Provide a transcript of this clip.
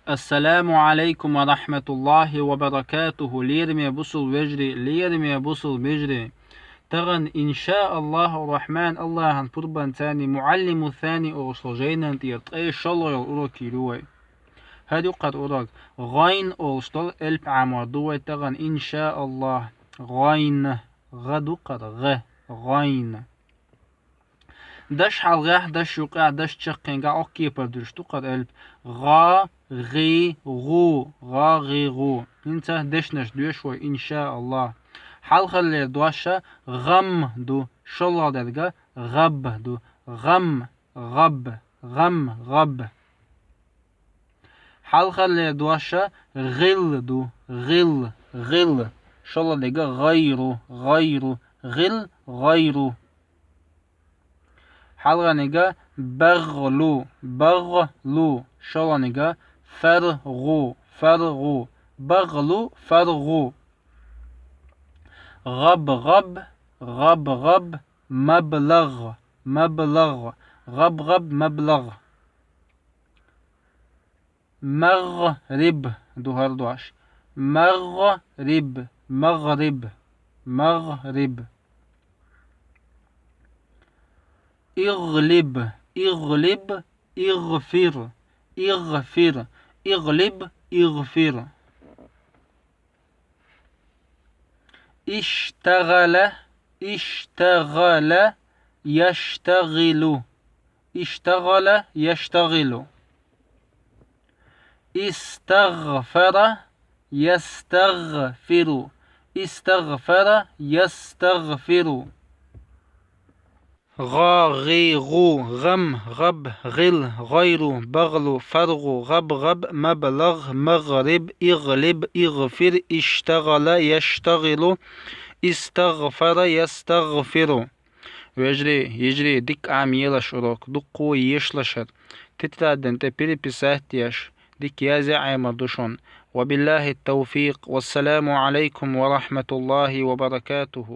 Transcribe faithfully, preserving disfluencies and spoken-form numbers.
Ассаламу алейкум ва рахматуллахи ва баракатуху. Лераме бусул вежри, лераме бусул бежри. Таган, иншааллаху рахман, Аллахан пурбан цани, муаллиму сани олуш жайнан тӀера ткъе шолгӀа урок йир вай. Хьадуккхар урок. Гъайн олуш долу элп Ӏамор ду вай таган, иншааллах. Гъайн. ГӀа дуккхар, гӀа. Гъайн. Даш хьалхагӀ, даш юккъехь, даш чаккхенгахь оккхепар дуьрш ду кхара элп. ГӀа, гӀи, гӀу, гӀа, гӀи, гӀу. ХӀинца дешнаш доьшу вай, иншааллах. Хьалхалера дош гӀам ду, шолгӀа дерг гӀаб ду. ГӀам, гӀаб, гӀам, гӀаб. Хьалхалера дош гӀил ду, гӀил, гӀил. ШолгӀа дерг гӀайру, гӀайру, гӀил, гӀайру. Хьалханиг багӀлу, багӀлу. ШолгӀаниг фаргӀу, фаргӀу. БагӀлу, фаргӀу. ГӀаб, гӀаб, гӀаб, гӀаб, маблагъ, маблагъ. ГӀаб, гӀаб, маблагъ. МагӀриб ду хӀара дош. МагӀриб, магӀриб, магӀриб. ИгӀлиб, игӀлиб, игӀфир, игӀфир. ИгӀлиб, игӀфир. ИштагӀала, иштагӀала, яштагӀилу. ИштагӀала, яштагӀилу. ИстагӀфара, ястагӀфиру. ИстагӀфара, ястагӀфиру. ГӀа, гӀи, гӀу, гӀам, гӀаб, гӀил, гӀайру, багӀлу, фаргӀу, гӀаб, гӀаб, маблагъ, магӀриб, игӀлиб, игӀфир, иштагӀала, яштагӀилу, истагӀфара, ястагӀфиру. Вежарий, йижарий, дика Ӏамош урок, дуккха а ешалаш. Тетрадь тӀе переписать еш, дика язъян Ӏемар ду шуна. وبالله التوفيق. والسلام عليكم ورحمة الله وبركاته.